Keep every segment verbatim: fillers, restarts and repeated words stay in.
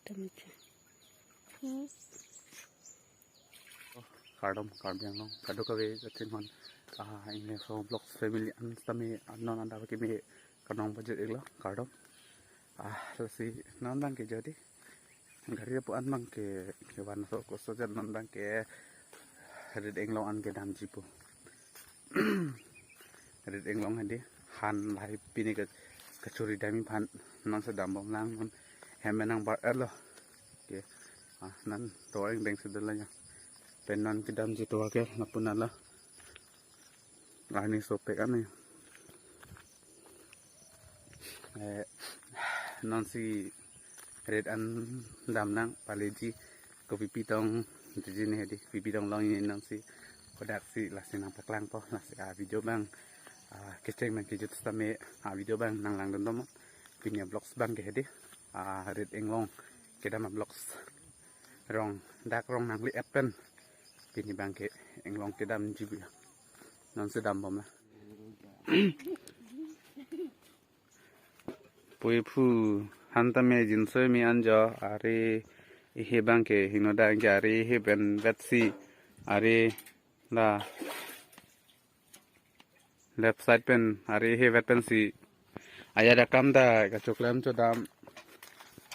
Tamacha. Hmm. Kardom, Karbi Anglong kadokave kachinghon, ah, Engleng Vlogs family an sitame non anta keme kanong budget iklo, kardom. Ah, lasi non abang ke jadi gari apu an abang ke kevan so koso jat non abang ke Rit Inglong an kedamji pu. Rit Inglong hedi, han lahai pini ke kachuri damji aphan non si dambomlang, non hem nang bar-etlo. Oke. Ah, non tovar ingdeng si dolang ya. Pen non kedamji tovar ke lapu nala. Arni sopek an ya. Eh, non si rit an damnang paleji, kopi pitong tiji ne hedi, pipi tong long ini non si kodak si lasi nangpaklangpo, lasi a video abang, ah, kecheng nangkejut sitame a video abang nanglangdun dom. Pini vlogs abang ke hedi, ah, Rit Inglong kedam vlogs. Rong, dak rong nangli-et pen pini abang ke Inglong kedamji pu ya. Non si dambomlang. Pui phu han tame jinso mi anjo, ari ehe abang ke hingno dak ke ari ehe pen vetsi, ari la left side pen ari ehe vet pensi ajat akam ta kachoklem chodam.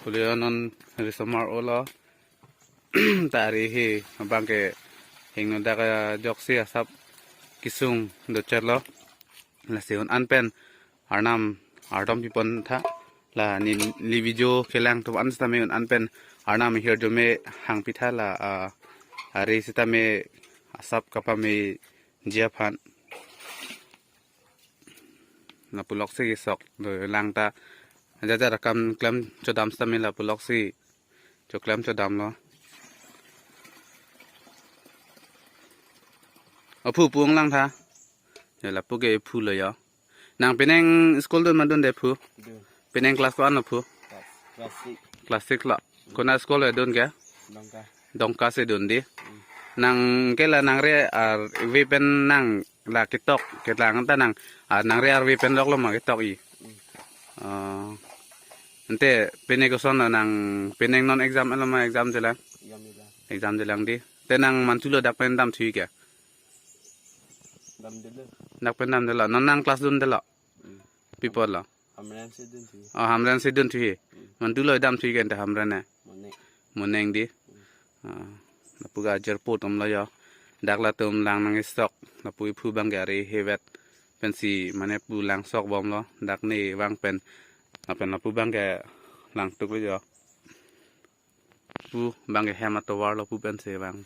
Pule non risomar olo. Ta ari ehe abang ke hingno dak ajoksi asap kesung dochotlo. Lasi un an pen Arnam ardom pipontha, la neli video kelang atum an sitame un an pen Arnam ahirjume hangpitha, la, ah, ari sitame asap kapameji aphan. Lapuloksi kesok dolang ta. Ajat akam klem chodam sitame lapuloksi choklem chodamlo. Aphu pu-ong langtha. Ya lapu ke phulo ya. Nang penang school dun ma dunde phu? Dun. Penang class ko-an lo phu? Class, class six. Class six lo. Konat school ya dun ke? Dongka. Dongka si dun di. Hmm. Nang ke la nangre arve pen nang la ketok, kelang ta nang, ah, nangre arve pen loklo ma ketok i. Hmm. Oh. Ante pene koson lo nang penang non exam elo ma exam jelang? Exam jelang. Exam jelang di. Te nang mantu lo dak pen damthu ke? Damdelo. Dak pen damdelo. Non nang class dundelo. Hmm. Pi apot lo? Hamren si dunthu. Oh, Hamren si dunthu he. Hmm. Mantu lo damthu ke ante Hamren ne? Moneng. Moneng di. Hmm. Ah, lapu ke ajirpo atum lo yo. Dak latum lang nang istok. Lapu iphu abang ke ari ehe vet pensi mane pu langsok bomlo. Dak ne vang pen. Lapen lapu abang ke langtuk lo yo. Pu abang ke hem atovar lo pu pensi vang.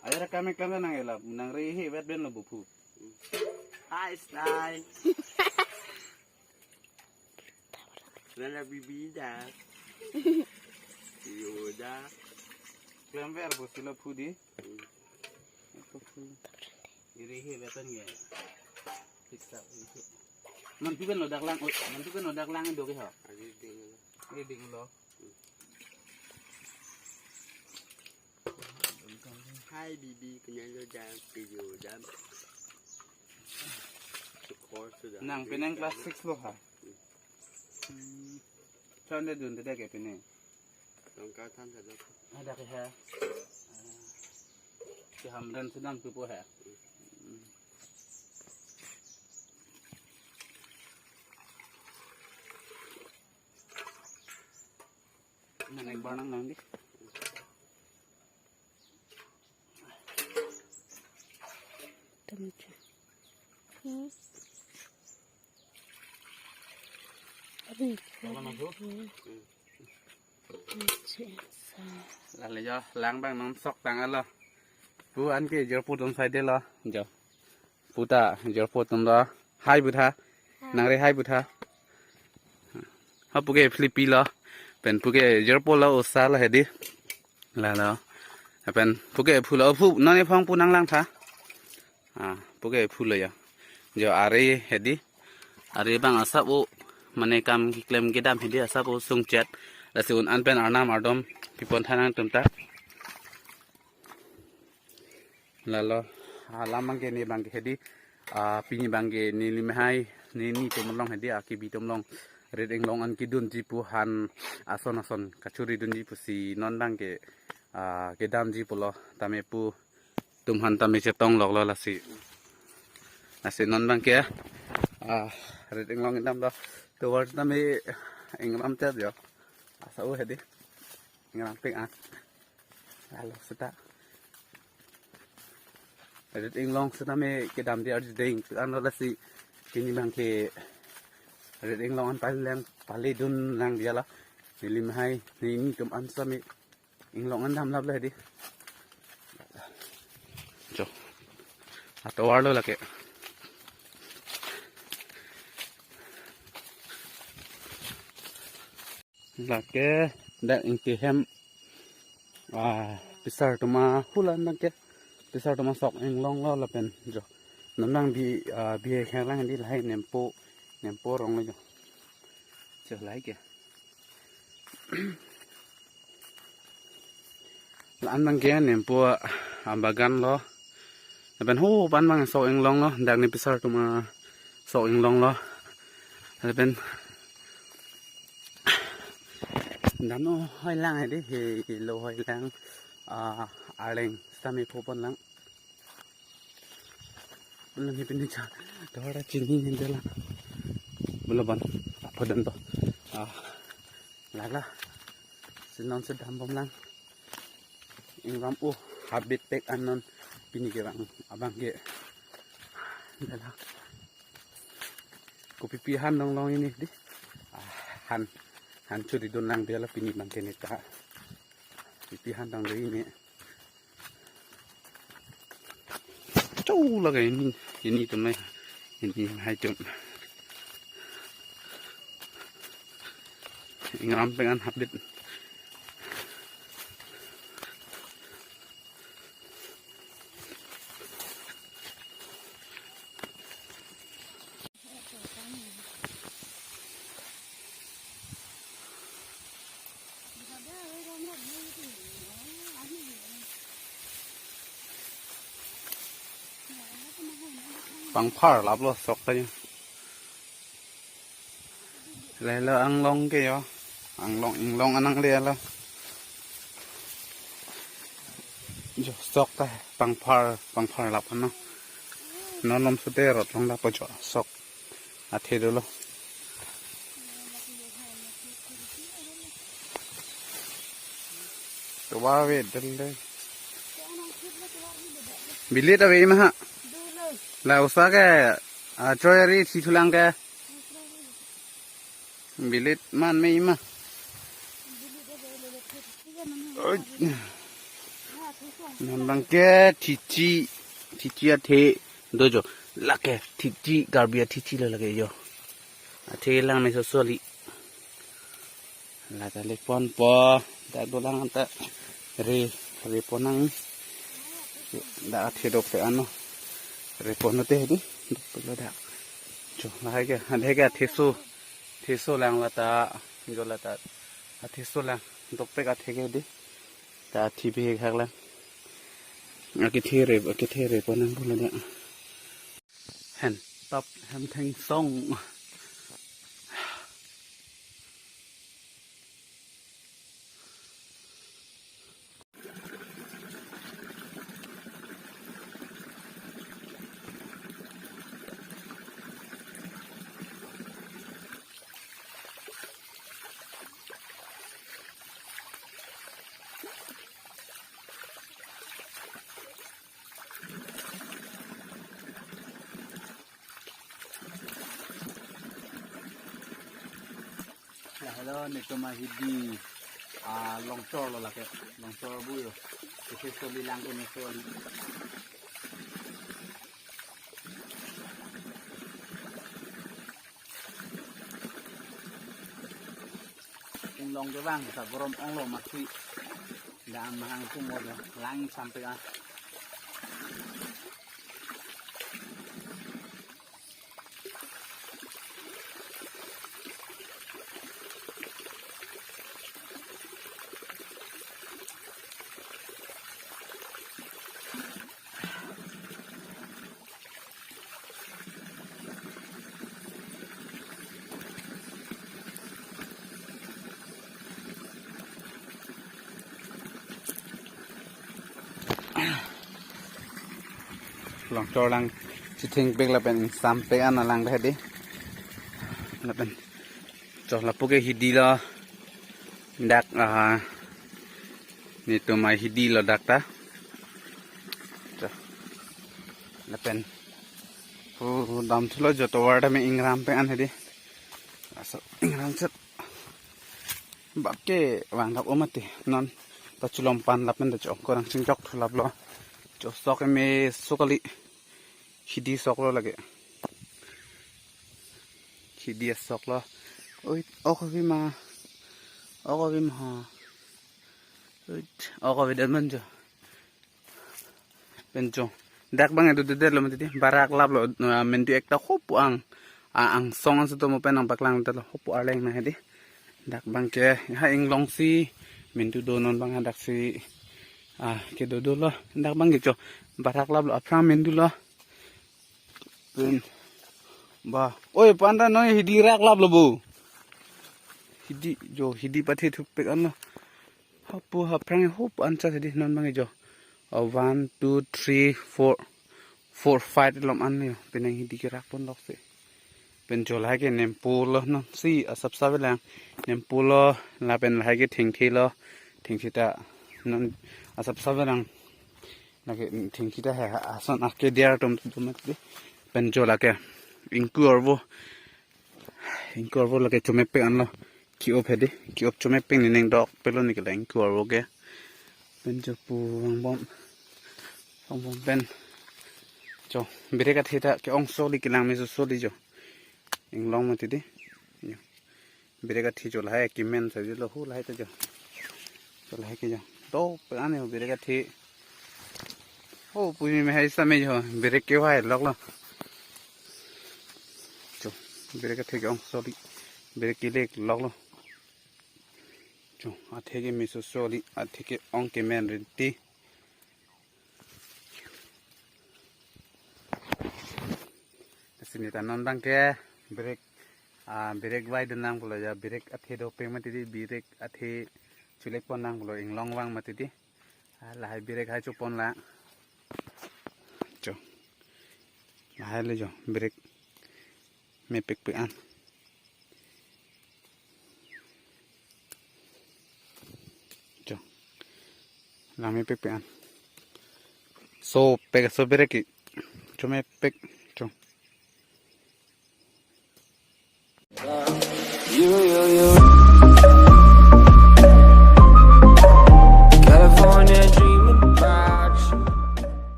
Ajat akam klem nang ela, nangre ehe vet pen lo bu phu. Hi, Sly. Nana bibi da. Yo da. Klem ver bu silo phu di. Hmm. Iri ehe vet pen ke. Siksa, siksa. Mantu pen lo dak lang, oi, mantu pen lo dak lang do ke ha? Ari ding lo. Ari ding lo. Hi, bibi, kenyan lo jam, video jam. Sukor sudah. Nang penang class six lo ha? Hmm. Chan de dun de ke penang. Dongka than sa dok. Ada ke ha? Ah. Ke Hamren sedang tu po ha? Hmm. Nang ek bar nang nang di. Tamacha. Hmm. Abi. Lalo jo, lang abang non sok tanglo. Pu an ke jirpo atum sai delo. Jo. Pu ta jirpo atum lo. Hi bu tha. Nangre hi bu tha. Ha pu ke Philippi lo. Pen pu ke jirpo lo osa lo hedi. Lalo. Pen pu ke phu lo, phu non ephong pu nang langtha. Ah, pu ke phu lo ya. Jo ari hedi. Ari abang asap o mane kam keklem kedam hedi asap o sungchet. Lasi un an pen Arnam ardom pipontha nangtum ta. Lalo, alam abang ke ne abang ke hedi. Ah, pini abangke neli mehai, neli nitum along hedi, ah, kebi atum along rit inglong an kedunji pu, han ason ason kachoridunji pusi non abangke, ah, kedamji pulo, tame pu atum aphan tame chetong loklo lasi. Lasi non abangke, ah, rit inglong kedamlo. Tovar tame ingram chat jo. Asa u hedi. Ingram pik an. Alo seta. Rit inglong setame kedamji arjuding pik anlo lasi. Pini abangke rit inglong an pali lang, palidun lang dia la. Neli mehai, neli nitum an setame inglong an damlaplo hedi. Jo. Atovar lo lake. Lake dak ingti hem, ah, pisar atum ahula abangke. Pisar atum asok inglonglo lapen jo. Non abang bi, ah, bi khang lang hedi, lahai nempo, nempo arong lo jo. Jo lahai ke. La-an abangke nempo abagan lo. Lapen ho pan abang sok inglonglo, dak ne pisar atum asok inglonglo. Lapen damno hoi lang hedi, helo hoi lang, ah, arleng setame pho pon lang. Belum ni pini cha, dora chini ni dela. Belum ban, apa dan to? Ah, lala. Si non si dambom lang. Ingram, oh, habit pek an non pini ke abang, abangke. Dela. Kopipi han longlong hedi. Ah, han, han choridun lang dia la pini abangke neta. Pipi han dang dei ne. Chau lake neli, neli atum nai. Neli mehai atum. Ingram pek an habit. Pangphar laplo sok ta jo. Lelo anglong ke jo. Anglong inglong anang lelo. Jo sok ta pangphar, pangphar lap ano. Non nom sute rot long lapo jo sok. Athe dolo. Tovar ave dal dei. Bilit ave ma ha. La usa ke, ah, choi ari si thulang ke. Bilit man me ima. Oi. Non abangke thichi, thichi athe do jo. Lake thichi, Karbi athichi lo lake jo. Athe lang me sosoli. La ta le ponpo, dak dolang ta re, re pon nang. Dak athe dopik ano. Re pon te hedi, dopik lo dak. Jo, lahai ke, lahai ke atheso. Theso lang la ta, jo la ta. Atheso lang, dopik athe ke hedi. Ta athi bi hek hak lang. Akethe re, akethe re pon nang pulo dak. Hen tap, hen thengsong. Lahelo netum ahidi, ah, longchor lo lake, longchor bu jo. Kese soli lang ke ne soli. Inglong ke bang, sa borom onglo masi. Dam mahang tum mo lang sampai ah. Longchor lang chithengpik lapen ingsampik an alang ta hedi. Lapen cho lapu ke hidi lo dak, ah, netum ahidi lo dak ta. Cho. Lapen pu damthulo jo tovar tame ingrampik an hedi. Laso ingramset bak ke vangdap o mati non ta chulom pan lapen ta cho korang chingchok thulaplo. Cho sok eme sokali. Hidi sok lo lake. Hidi sok lo. Oi, ok vi ma. Ok vi ma. Oi, ok vi dan man jo. Pen cho. Dak bang edu dede lo mati di. Barak lap lo, ah, mentu ekta hopu ang. Ah, angsong an suto mo pen nangpaklang ta lo hopu arleng na hedi. Dak bang ke ha inglong si mentu do non bang dak si, ah, kedo dolo. Dak bang ke cho. Barak lap lo aphrang mentu lo. Pen ba. Oi, panda noi hidi rak lap lo bo. Hidi jo, hidi pathe thupik an lo. Hapu haphrang hopu an cha hedi non bang jo. Oh, one, two, three, four, four, five lom an yo. Penang hidi kerak pon lok se. Pen cho lahai ke nempo lo non si asap save lang. Nempo lo lapen lahai ke thengthe lo. Thengthe ta non asap save lang. Lake thengthe ta hai ason ake dia tum tum tum di. Pen cho lake ingku arvo. Ingku arvo lake chomepik an lo. Ki-op hedi. Ki-op chomepik ni neng dok pelo ni kela ingku arvo ke. Pen cho pu vangbom. Vangbom pen. Cho, brake athe ta ke-ong soli kelang meso soli cho. Inglong mati di. Yo. Brake athe cho lahai kemen sa lo hu lahai ta cho. Cho lahai ke cho. Dopik an yo brake athe. Oh, puni me hai sa me cho. Brake ke hai lok lo. Cho, brake athe ke-ong soli. Brake ke lek lok lo. Cho, athe ke meso soli, athe ke-ong kemen rinti. Sini ta non bang ke brake, ah, brake vai dun nang pulo ya, brake athe dopik mati di, brake athe chulek pon nang pulo inglong vang mati di. Ah, lahai brake hai chopon la. Cho. Lahai le cho, brake mepikpik an. Cho. Lang mepikpik an. Sopik, so brake ke. Chomepik. Cho.